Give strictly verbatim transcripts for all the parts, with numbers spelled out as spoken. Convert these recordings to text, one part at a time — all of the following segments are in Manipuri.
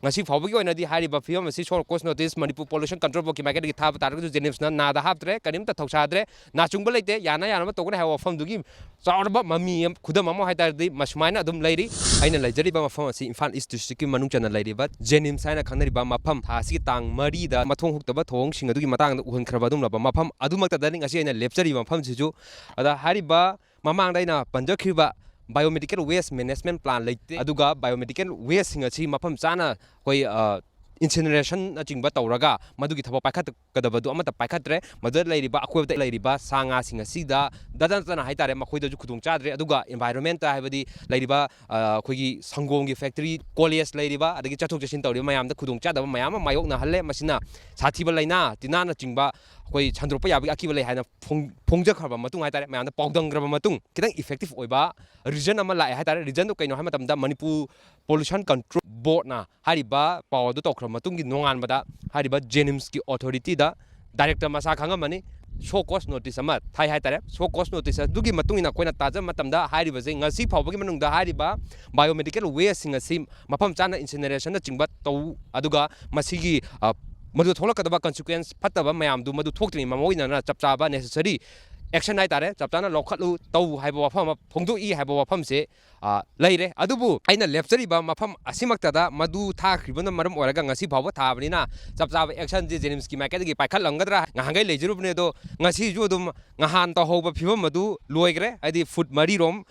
ꯉꯁꯤ ꯐꯥꯎꯕꯒꯤ ꯑꯣꯏꯅꯗꯤ ꯍꯥꯏꯔꯤꯕ ꯐꯤꯕꯝ ꯑꯁꯤ show cause notice Manipur Pollution Control Board ꯀꯤ ꯃꯥꯏꯀꯩꯗꯒꯤ ꯊꯥꯕ ꯇꯥꯔꯒꯁꯨ JNIMS ꯅ ꯅꯥꯗ ꯍꯥꯞꯇ꯭ꯔꯦ, ꯀꯔꯤꯝꯇ ꯊꯧꯁꯥꯗ꯭ꯔꯦ, ꯅꯥ ꯆꯨꯡꯕ ꯂꯩꯇꯦ, ꯌꯥꯅ ꯌꯥꯅꯕ ꯇꯧꯒꯅꯤ ꯍꯥꯏꯕ ꯋꯥꯐꯝꯗꯨꯒꯤ ꯆꯥꯎꯔꯕ ꯃꯃꯤ ꯑꯃ, ꯈꯨꯗꯝ ꯑꯃ ꯍꯥꯏꯇꯥꯔꯗꯤ ꯃꯁꯨꯃꯥꯏꯅ ꯑꯗꯨꯝ ꯂꯩꯔꯤ꯫ ꯑꯩꯅ ꯂꯩꯖꯔꯤꯕ ꯃꯐꯝ ꯑꯁꯤ ꯏꯝꯐꯥꯜ East District ꯀꯤ ꯃꯅꯨꯡ ꯆꯟꯅ ꯂꯩꯔꯤꯕ JNIMS ꯍꯥꯏꯅ ꯈꯪꯅꯔꯤꯕ ꯃꯐꯝ, ꯊꯥ ꯑꯁꯤꯒꯤ ꯇꯥꯡ ꯃꯔꯤꯗ ꯃꯊꯣꯡ ꯍꯨꯛꯇꯕ ꯊꯧꯑꯣꯡꯁꯤꯡ ꯑꯗꯨꯒꯤ ꯃꯇꯥꯡꯗ ꯎꯍꯟꯈ꯭ꯔꯕ ꯑꯗꯨꯒꯨꯝꯂꯕ ꯃꯐꯝ ꯑꯗꯨꯃꯛꯇꯗꯅꯤ ꯉꯁꯤ ꯑꯩꯅ ꯂꯦꯞꯆꯔꯤꯕ ꯃꯐꯝꯁꯤꯁꯨ꯫ ꯑꯗ ꯍꯥꯏꯔꯤꯕ ꯃꯃꯥꯡꯗ ꯑꯩꯅ ꯄꯟꯖꯈ꯭ꯔꯤꯕ biomedical waste management plan ꯂꯩꯇꯦ, ꯑꯗꯨꯒ biomedical waste ꯁꯤꯡ ꯑꯁꯤ ꯃꯐꯝ ꯆꯥꯅ ꯑꯩꯈꯣꯏ, ꯑ, incinerationꯅꯆꯤꯡꯕ ꯇꯧꯔꯒ ꯃꯗꯨꯒꯤ ꯊꯕꯛ ꯄꯥꯏꯈꯠꯀꯗꯕꯗꯨ ꯑꯃꯠꯇ ꯄꯥꯏꯈꯠꯇ꯭ꯔꯦ꯫ ꯃꯗꯨꯗ ꯂꯩꯔꯤꯕ, ꯑꯀꯣꯏꯕꯗ ꯂꯩꯔꯤꯕ ꯁꯥ ꯉꯥꯁꯤꯡ ꯑꯁꯤꯗ ꯗꯇ ꯅꯠꯇꯅ ꯍꯥꯏꯇꯥꯔꯦ, ꯃꯈꯣꯏꯗꯁꯨ ꯈꯨꯗꯣꯡ ꯆꯥꯗ꯭ꯔꯦ꯫ ꯑꯗꯨꯒ environment ꯍꯥꯏꯕꯗꯤ ꯂꯩꯔꯤꯕ, ꯑ, ꯑꯩꯈꯣꯏꯒꯤ ꯁꯪꯒꯣꯝꯒꯤ factory, college ꯂꯩꯔꯤꯕ, ꯑꯗꯒꯤ ꯆꯠꯊꯣꯛ ꯆꯠꯁꯤꯟ ꯇꯧꯔꯤꯕ ꯃꯌꯥꯝꯗ ꯈꯨꯗꯣꯡ ꯆꯥꯗꯕ ꯃꯌꯥꯝ ꯑꯃ ꯃꯥꯌꯣꯛꯅꯍꯜꯂꯦ꯫ ꯃꯁꯤꯅ ꯁꯥꯊꯤꯕ ꯂꯥꯏꯅꯥ ꯇꯤꯟꯅꯥꯅꯆꯤꯡꯕ ꯑꯩꯈꯣꯏ ꯁꯟꯗꯣꯔꯛꯄ ꯌꯥꯕꯒꯤ ꯑꯀꯤꯕ ꯂꯩ ꯍꯥꯏꯅ ꯐꯣꯡ-, ꯐꯣꯡꯖꯈ꯭ꯔꯕ ꯃꯇꯨꯡ ꯍꯥꯏꯇꯥꯔꯦ, ꯃꯌꯥꯝꯗ ꯄꯥꯎꯗꯝꯈ꯭ꯔꯕ ꯃꯇꯨꯡ, ꯈꯤꯇꯪ effective ꯑꯣꯏꯕ reason ꯑꯃ ꯂꯥꯛꯑꯦ ꯍꯥꯏꯇꯥꯔꯦ꯫ Reasonꯗꯨ ꯀꯩꯅꯣ ꯍꯥꯏꯕ ꯃꯇꯝꯗ, ꯃꯅꯤꯄꯨꯔ Pollution Control Boardꯅ ꯍꯥꯏꯔꯤꯕ ꯄꯥꯎ ꯑꯗꯨ ꯇꯧꯈ꯭ꯔꯕ ꯃꯇꯨꯡꯒꯤ ꯅꯣꯡꯉꯥꯟꯕꯗ ꯍꯥꯏꯔꯤꯕ JNIMSꯀꯤ authorityꯗ director ꯃꯁꯥ ꯈꯪꯉꯝꯃꯅꯤ, show cause notice ꯑꯃ ꯊꯥꯏ ꯍꯥꯏꯇꯥꯔꯦ꯫ Show cause notice ꯑꯗꯨꯒꯤ ꯃꯇꯨꯡ ꯏꯟꯅ ꯑꯩꯈꯣꯏꯅ ꯇꯥꯖꯕ ꯃꯇꯝꯗ, ꯍꯥꯏꯔꯤꯕꯁꯦ ꯉꯁꯤ ꯐꯥꯎꯕꯒꯤ ꯃꯅꯨꯡꯗ ꯍꯥꯏꯔꯤꯕ biomedical wasteꯁꯤꯡ ꯑꯁꯤ ꯃꯐꯝ ꯆꯥꯅ incinerationꯅꯆꯤꯡꯕ ꯇꯧ, ꯑꯗꯨꯒ ꯃꯁꯤꯒꯤ, ꯑ, ꯃꯗꯨ ꯊꯣꯛꯂꯛꯀꯗꯕ consequence ꯐꯠꯇꯕ ꯃꯌꯥꯝꯗꯨ ꯃꯗꯨ ꯊꯣꯛꯇ꯭ꯔꯤꯉꯩ ꯃꯃꯥꯡ ꯑꯣꯏꯅ ꯆꯞ ꯆꯥꯕ necessary action ꯍꯥꯏꯇꯥꯔꯦ, ꯆꯞ ꯆꯥꯅ ꯂꯧꯈꯠꯂꯨ, ꯇꯧ ꯍꯥꯏꯕ ꯋꯥꯐꯝ ꯑꯃ ꯐꯣꯡꯗꯣꯛꯏ ꯍꯥꯏꯕ ꯋꯥꯐꯝꯁꯦ, ꯑ, ꯂꯩꯔꯦ꯫ ꯑꯗꯨꯕꯨ ꯑꯩꯅ ꯂꯦꯞꯆꯔꯤꯕ ꯃꯐꯝ ꯑꯁꯤꯃꯛꯇꯗ ꯃꯗꯨ ꯊꯥꯈ꯭ꯔꯤꯕꯅ ꯃꯔꯝ ꯑꯣꯏꯔꯒ ꯉꯁꯤ ꯐꯥꯎꯕ ꯊꯥꯕꯅꯤꯅ ꯆꯞ ꯆꯥꯕ actionꯁꯦ JNIMSꯀꯤ ꯃꯥꯏꯀꯩꯗꯒꯤ ꯄꯥꯏꯈꯠꯂꯝꯒꯗ꯭ꯔꯥ? ꯉꯍꯥꯟꯈꯩ ꯂꯩꯖꯔꯨꯕꯅꯦ, ꯑꯗꯣ ꯉꯁꯤꯁꯨ ꯑꯗꯨꯝ ꯉꯍꯥꯟ ꯇꯧꯍꯧꯕ ꯐꯤꯕꯝ ꯑꯗꯨ ꯂꯣꯏꯈ꯭ꯔꯦ꯫ ꯍꯥꯏꯗꯤ foot ꯃꯔꯤꯔꯣꯝ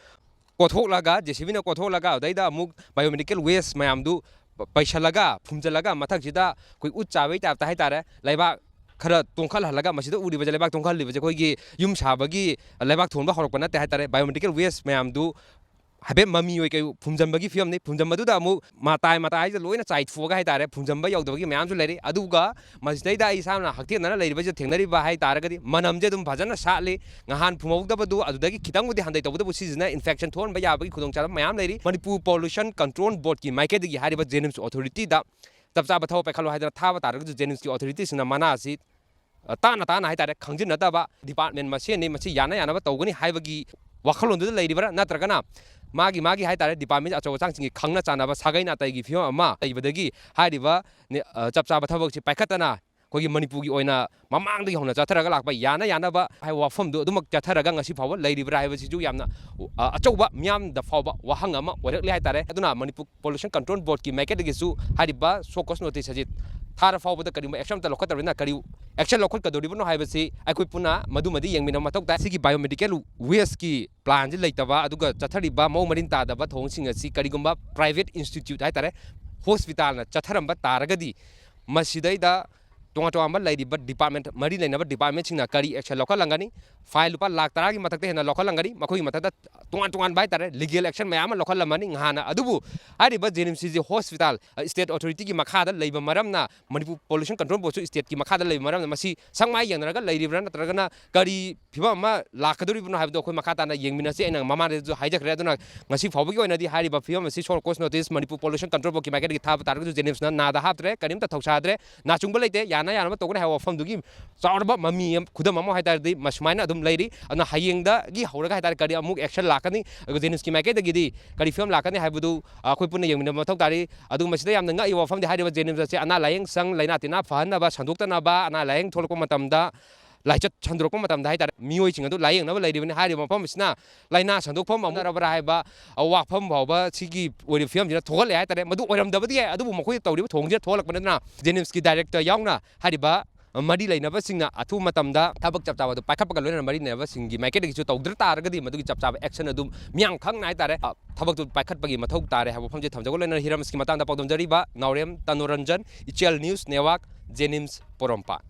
ꯀꯣꯊꯣꯛꯂꯒ, JCBꯅ ꯀꯣꯊꯣꯛꯂꯒ, ꯑꯗꯩꯗ ꯑꯃꯨꯛ biomedical waste ꯃꯌꯥꯝꯗꯨ ꯄ-, ꯄꯩꯁꯜꯂꯒ, ꯐꯨꯝꯖꯤꯜꯂꯒ, ꯃꯊꯛꯁꯤꯗ ꯑꯩꯈꯣꯏ ꯎꯠ ꯆꯥꯕꯒꯤ typeꯇ ꯍꯥꯏꯇꯥꯔꯦ, ꯂꯩꯕꯥꯛ ꯈꯔ ꯇꯣꯡꯈꯠꯍꯜꯂꯒ, ꯃꯁꯤꯗ ꯎꯔꯤꯕꯁꯦ, ꯂꯩꯕꯥꯛ ꯇꯣꯡꯈꯠꯍꯜꯂꯤꯕꯁꯦ ꯑꯩꯈꯣꯏꯒꯤ ꯌꯨꯝ ꯁꯥꯕꯒꯤ ꯂꯩꯕꯥꯛ ꯊꯣꯟꯕ ꯍꯧꯔꯛꯄ ꯅꯠꯇꯦ ꯍꯥꯏꯇꯥꯔꯦ, biomedical waste ꯃꯌꯥꯝꯗꯨ ꯍꯥꯏꯐꯦꯠ ꯃꯃꯤ ꯑꯣꯏ ꯀꯩ ꯐꯨꯝꯖꯤꯟꯕꯒꯤ ꯐꯤꯕꯝꯅꯤ꯫ ꯐꯨꯝꯖꯤꯟꯕꯗꯨꯗ ꯑꯃꯨꯛ ꯃꯇꯥꯏ ꯃꯇꯥꯏꯁꯤꯗ ꯂꯣꯏꯅ ꯆꯥꯏꯊꯣꯛꯑꯒ ꯍꯥꯏꯇꯥꯔꯦ, ꯐꯨꯝꯖꯤꯟꯕ ꯌꯧꯗꯕꯒꯤ ꯃꯌꯥꯝꯁꯨ ꯂꯩꯔꯤ꯫ ꯑꯗꯨꯒ ꯃꯁꯤꯗꯩꯗ ꯑꯩ ꯏꯁꯥꯅ ꯍꯛꯊꯦꯡꯅꯅ ꯂꯩꯔꯤꯕꯁꯤꯗ ꯊꯦꯡꯅꯔꯤꯕ ꯍꯥꯏ ꯇꯥꯔꯒꯗꯤ, ꯃꯅꯝꯁꯦ ꯑꯗꯨꯝ ꯐꯖꯅ ꯁꯥꯠꯂꯤ꯫ ꯉꯍꯥꯟ ꯐꯨꯝꯍꯧꯗꯕꯗꯨ ꯑꯗꯨꯗꯒꯤ ꯈꯤꯇꯪꯕꯨꯗꯤ ꯍꯟꯊꯩ, ꯇꯧꯕꯇꯕꯨ ꯁꯤꯁꯤꯅ infection ꯊꯣꯛꯍꯟꯕ ꯌꯥꯕꯒꯤ ꯈꯨꯗꯣꯡꯆꯥꯕ ꯃꯌꯥꯝ ꯂꯩꯔꯤ꯫ ꯃꯅꯤꯄꯨꯔ Pollution Control Boardꯀꯤ ꯃꯥꯏꯀꯩꯗꯒꯤ ꯍꯥꯏꯔꯤꯕ JNIMS authorityꯗ ꯆꯞ ꯆꯥꯕ ꯊꯕꯛ ꯄꯥꯏꯈꯠꯂꯣ ꯍꯥꯏꯗꯅ ꯊꯥꯕ ꯇꯥꯔꯒꯁꯨ, JNIMSꯀꯤ authorityꯁꯤꯡꯅ ꯃꯅꯥ ꯑꯁꯤ, ꯑ, ꯇꯥꯅ ꯇꯥꯅ ꯍꯥꯏꯇꯥꯔꯦ, ꯈꯪꯖꯤꯟꯅꯗꯕ, department ꯃꯁꯦꯟꯅꯤ, ꯃꯁꯤ ꯌꯥꯅ ꯌꯥꯅꯕ ꯇꯧꯒꯅꯤ ꯍꯥꯏꯕꯒꯤ ꯋꯥꯈꯜꯂꯣꯟꯗꯨꯗ ꯂꯩꯔꯤꯕ꯭ꯔꯥ, ꯅꯠꯇ꯭ꯔꯒꯅ ꯃꯥꯒꯤ ꯃꯥꯒꯤ ꯍꯥꯏꯇꯥꯔꯦ ꯗꯤꯄꯥꯔꯠꯃꯦꯟ ꯑꯆꯧ ꯑꯁꯥꯡꯁꯤꯡꯒꯤ ꯈꯪꯅ ꯆꯥꯟꯅꯕ ꯁꯥꯒꯩ ꯅꯥꯇꯩꯒꯤ ꯐꯤꯕꯝ ꯑꯃ ꯂꯩꯕꯗꯒꯤ ꯍꯥꯏꯔꯤꯕ ꯅꯦ-, ꯑ, ꯆꯞ ꯆꯥꯕ ꯊꯕꯛꯁꯤ ꯄꯥꯏꯈꯠꯇꯅ ꯑꯩꯈꯣꯏꯒꯤ ꯃꯅꯤꯄꯨꯔꯒꯤ ꯑꯣꯏꯅ ꯃꯃꯥꯡꯗꯒꯤ ꯍꯧꯅ ꯆꯠꯊꯔꯒ ꯂꯥꯛꯄ ꯌꯥꯅ ꯌꯥꯅꯕ ꯍꯥꯏꯕ ꯋꯥꯐꯝꯗꯨ ꯑꯗꯨꯃꯛ ꯆꯠꯊꯔꯒ ꯉꯁꯤ ꯐꯥꯎꯕ ꯂꯩꯔꯤꯕ꯭ꯔꯥ ꯍꯥꯏꯕꯁꯤꯁꯨ ꯌꯥꯝꯅ, ꯑ, ꯑꯆꯧꯕ ꯃꯤꯌꯥꯝꯗ ꯐꯥꯎꯕ ꯋꯥꯍꯪ ꯑꯃ ꯑꯣꯏꯔꯛꯂꯤ ꯍꯥꯏꯇꯥꯔꯦ꯫ ꯑꯗꯨꯅ ꯃꯅꯤꯄꯨꯔ ꯄꯣꯂꯨꯁꯟ ꯀꯟꯇ꯭ꯔꯣꯜ ꯕꯣꯔꯗꯀꯤ ꯃꯥꯏꯀꯩꯗꯒꯤꯁꯨ ꯍꯥꯏꯔꯤꯕ ꯁꯣ ꯀꯣꯁ ꯅꯣꯇꯤꯁ ꯑꯁꯤ ꯊꯥꯔ ꯐꯥꯎꯕꯗ ꯀꯔꯤꯒꯨꯝꯕ ꯑꯦꯛꯁꯟ ꯑꯃꯠꯇ ꯂꯧꯈꯠꯇꯕꯅꯤꯅ ꯀꯔꯤ ꯑꯦꯛꯁꯟ ꯂꯧꯈꯠꯀꯗꯧꯔꯤꯕꯅꯣ ꯍꯥꯏꯕꯁꯤ ꯑꯩꯈꯣꯏ ꯄꯨꯟꯅ ꯃꯗꯨꯃꯗꯤ ꯌꯦꯡꯃꯤꯟꯅꯕ ꯃꯊꯧ ꯇꯥꯏ꯫ ꯁꯤꯒꯤ ꯕꯥꯏꯑꯣꯃꯦꯗꯤꯀꯦꯜ ꯋꯦꯁꯀꯤ ꯄ꯭ꯂꯥꯟꯁꯤ ꯂꯩꯇꯕ, ꯑꯗꯨꯒ ꯆꯠꯊꯔꯤꯕ ꯃꯑꯣꯡ ꯃꯔꯤꯟ ꯇꯥꯗꯕ ꯊꯧꯑꯣꯡꯁꯤꯡ ꯑꯁꯤ ꯀꯔꯤꯒꯨꯝꯕ ꯄ꯭ꯔꯥꯏꯚꯦꯠ ꯏꯟꯁꯇꯤꯇ꯭ꯌꯨꯠ ꯍꯥꯏꯇꯥꯔꯦ, ꯍꯣꯁꯄꯤꯇꯥꯜꯅ ꯆꯠꯊꯔꯝꯕ ꯇꯥꯔꯒꯗꯤ ꯃꯁꯤꯗꯩꯗ ꯇꯣꯉꯥꯟ ꯇꯣꯉꯥꯟꯕ ꯂꯩꯔꯤꯕ ꯗꯤꯄꯥꯔꯠꯃꯦꯟ, ꯃꯔꯤ ꯂꯩꯅꯕ ꯗꯤꯄꯥꯔꯠꯃꯦꯟꯁꯤꯡꯅ ꯀꯔꯤ ꯑꯦꯛꯁꯟ ꯂꯧꯈꯠꯂꯝꯒꯅꯤ? ꯐꯥꯏꯟ ꯂꯨꯄꯥ ꯂꯥꯈ ꯇꯔꯥꯒꯤ ꯃꯊꯛꯇ ꯍꯦꯟꯅ ꯂꯧꯈꯠꯂꯝꯒꯅꯤ꯫ ꯃꯈꯣꯏꯒꯤ ꯃꯊꯛꯇ ꯇꯣꯉꯥꯟ ꯇꯣꯉꯥꯟꯕ ꯍꯥꯏꯇꯥꯔꯦ ꯂꯤꯒꯦꯜ ꯑꯦꯛꯁꯟ ꯃꯌꯥꯝ ꯑꯃ ꯂꯧꯈꯠꯂꯝꯃꯅꯤ ꯉꯍꯥꯟꯅ꯫ ꯑꯗꯨꯕꯨ ꯍꯥꯏꯔꯤꯕ ꯖꯦꯅꯤꯝꯁ ꯁꯤꯁꯤ ꯍꯣꯁꯄꯤꯇꯥꯜ, ꯑ, ꯁ꯭ꯇꯦꯠ ꯑꯣꯊꯣꯔꯤꯇꯤꯒꯤ ꯃꯈꯥꯗ ꯂꯩꯕ ꯃꯔꯝꯅ, ꯃꯅꯤꯄꯨꯔ ꯄꯣꯂꯨꯁꯟ ꯀꯟꯇ꯭ꯔꯣꯜ ꯕꯣꯔꯗꯁꯨ ꯁ꯭ꯇꯦꯠꯀꯤ ꯃꯈꯥꯗ ꯂꯩꯕ ꯃꯔꯝꯅ ꯃꯁꯤ ꯁꯛꯃꯥꯏ ꯌꯦꯡꯅꯔꯒ ꯂꯩꯔꯤꯕ꯭ꯔꯥ, ꯅꯠꯇ꯭ꯔꯒꯅ ꯀꯔꯤ ꯐꯤꯕꯝ ꯑꯃ ꯂꯥꯛꯀꯗꯧꯔꯤꯕꯅꯣ ꯍꯥꯏꯕꯗꯣ ꯑꯩꯈꯣꯏ ꯃꯈꯥ ꯇꯥꯅ ꯌꯦꯡꯃꯤꯟꯅꯁꯤ꯫ ꯑꯩꯅ ꯃꯃꯥꯡꯗꯁꯨ ꯍꯥꯏꯖꯈ꯭ꯔꯦ꯫ ꯑꯗꯨꯅ ꯉꯁꯤ ꯐꯥꯎꯕꯒꯤ ꯑꯣꯏꯅꯗꯤ ꯍꯥꯏꯔꯤꯕ ꯐꯤꯕꯝ ꯑꯁꯤ ꯁꯣ ꯀꯣꯁ ꯅꯣꯇꯤꯁ ꯃꯅꯤꯄꯨꯔ ꯄꯣꯂꯨꯁꯟ ꯀꯟꯇ꯭ꯔꯣꯜ ꯕꯣꯔꯗꯀꯤ ꯃꯥꯏꯀꯩꯗꯒꯤ ꯊꯥꯕ ꯇꯥꯔꯒꯁꯨ ꯖꯦꯅꯤꯝꯁꯅ ꯅꯥꯗ ꯍꯥꯞꯇ꯭ꯔꯦ, ꯀꯔꯤꯝꯇ ꯊꯧꯁꯥꯗ꯭ꯔꯦ, ꯅꯥꯆꯨꯡꯕ ꯂꯩꯇꯦ, ꯌꯥꯅ ꯌꯥꯅꯕ ꯇꯧꯒꯅꯤ ꯍꯥꯏꯕ ꯋꯥꯐꯝꯗꯨꯒꯤ ꯆꯥꯎꯔꯕ ꯃꯃꯤ ꯑꯃ, ꯈꯨꯗꯝ ꯑꯃ ꯍꯥꯏ ꯇꯥꯔꯗꯤ ꯃꯁꯨꯃꯥꯏꯅ ꯑꯗꯨꯝ ꯂꯩꯔꯤ꯫ ꯑꯗꯨꯅ ꯍꯌꯦꯡꯗꯒꯤ ꯍꯧꯔꯒ ꯍꯥꯏ ꯇꯥꯔꯦ ꯀꯔꯤ ꯑꯃꯨꯛ ꯑꯦꯛꯁꯟ ꯂꯥꯛꯀꯅꯤ, ꯑꯗꯨꯒ ꯖꯦꯅꯤꯝꯁꯀꯤ ꯃꯥꯏꯀꯩꯗꯒꯤꯗꯤ ꯀꯔꯤ ꯐꯤꯕꯝ ꯂꯥꯛꯀꯅꯤ ꯍꯥꯏꯕꯗꯨ, ꯑ, ꯑꯩꯈꯣꯏ ꯄꯨꯟꯅ ꯌꯦꯡꯃꯤꯟꯅꯕ ꯃꯊꯧ ꯇꯥꯔꯤ꯫ ꯑꯗꯨꯒ ꯃꯁꯤꯗ ꯌꯥꯝꯅ ꯉꯛꯏꯕ ꯋꯥꯐꯝꯗꯤ ꯍꯥꯏꯔꯤꯕ ꯖꯦꯅꯤꯝꯁ ꯑꯁꯤ ꯑꯅꯥ ꯂꯥꯏꯌꯦꯡ ꯁꯪ, ꯂꯥꯏꯅꯥ ꯇꯤꯟꯅꯥ ꯐꯍꯟꯅꯕ, ꯁꯟꯗꯣꯛꯇꯅꯕ, ꯑꯅꯥ ꯂꯥꯏꯌꯦꯡ ꯊꯣꯛꯂꯛꯄ ꯃꯇꯝꯗ, ꯂꯥꯏꯆꯠ ꯁꯟꯗꯣꯔꯛꯄ ꯃꯇꯝꯗ ꯍꯥꯏ ꯇꯥꯔꯦ ꯃꯤꯑꯣꯏꯁꯤꯡ ꯑꯗꯨ ꯂꯥꯏꯌꯦꯡꯅꯕ ꯂꯩꯔꯤꯕꯅꯤ꯫ ꯍꯥꯏꯔꯤꯕ ꯃꯐꯝ ꯑꯁꯤꯅ ꯂꯥꯏꯅꯥ ꯁꯟꯗꯣꯛꯐꯝ ꯑꯃ ꯑꯣꯏꯔꯕ꯭ꯔꯥ ꯍꯥꯏꯕ, ꯑ, ꯋꯥꯐꯝ ꯐꯥꯎꯕ ꯁꯤꯒꯤ ꯑꯣꯏꯔꯤꯕ ꯐꯤꯕꯝꯁꯤꯅ ꯊꯣꯛꯍꯜꯂꯦ ꯍꯥꯏ ꯇꯥꯔꯦ꯫ ꯃꯗꯨ ꯑꯣꯏꯔꯝꯗꯕꯗꯤ ꯌꯥꯏ, ꯑꯗꯨꯕꯨ ꯃꯈꯣꯏꯅ ꯇꯧꯔꯤꯕ ꯊꯧꯑꯣꯡꯁꯤꯅ ꯊꯣꯛꯍꯜꯂꯛꯄꯅꯤꯅ ꯖꯦꯅꯤꯝꯁꯀꯤ ꯗꯥꯏꯔꯦꯛꯇꯔ ꯌꯥꯎꯅ ꯍꯥꯏꯔꯤꯕ ꯃꯔꯤ ꯂꯩꯅꯕꯁꯤꯡꯅ ꯑꯊꯨꯕ ꯃꯇꯝꯗ ꯊꯕꯛ ꯆꯞ ꯆꯥꯕ ꯑꯗꯨ ꯄꯥꯏꯈꯠꯄꯒ ꯂꯣꯏꯅꯅ ꯃꯔꯤ ꯂꯩꯅꯕꯁꯤꯡꯒꯤ ꯃꯥꯏꯀꯩꯗꯒꯤꯁꯨ ꯇꯧꯗ꯭ꯔ ꯇꯥꯔꯒꯗꯤ ꯃꯗꯨꯒꯤ ꯆꯞ ꯆꯥꯕ ꯑꯦꯛꯁꯟ ꯑꯗꯨ ꯃꯤꯌꯥꯝ ꯈꯪꯅ ꯍꯥꯏ ꯇꯥꯔꯦ, ꯑ, ꯊꯕꯛꯇꯨ ꯄꯥꯏꯈꯠꯄꯒꯤ ꯃꯊꯧ ꯇꯥꯔꯦ ꯍꯥꯏꯕ ꯋꯥꯐꯝꯁꯦ ꯊꯝꯖꯕꯒ ꯂꯣꯏꯅꯅ ꯍꯤꯔꯝꯁꯤꯒꯤ ꯃꯇꯥꯡꯗ ꯄꯥꯎꯗꯝꯖꯔꯤꯕ ꯅꯥꯎꯔꯦꯝ ꯇꯅꯨꯔꯟꯖꯟ, ꯏꯆꯦꯜ ꯅ꯭ꯌꯨꯁ ꯅꯦꯠꯋꯥꯔꯛ, ꯖꯦꯅꯤꯝꯁ ꯄꯣꯔꯣꯝꯄꯥꯠ꯫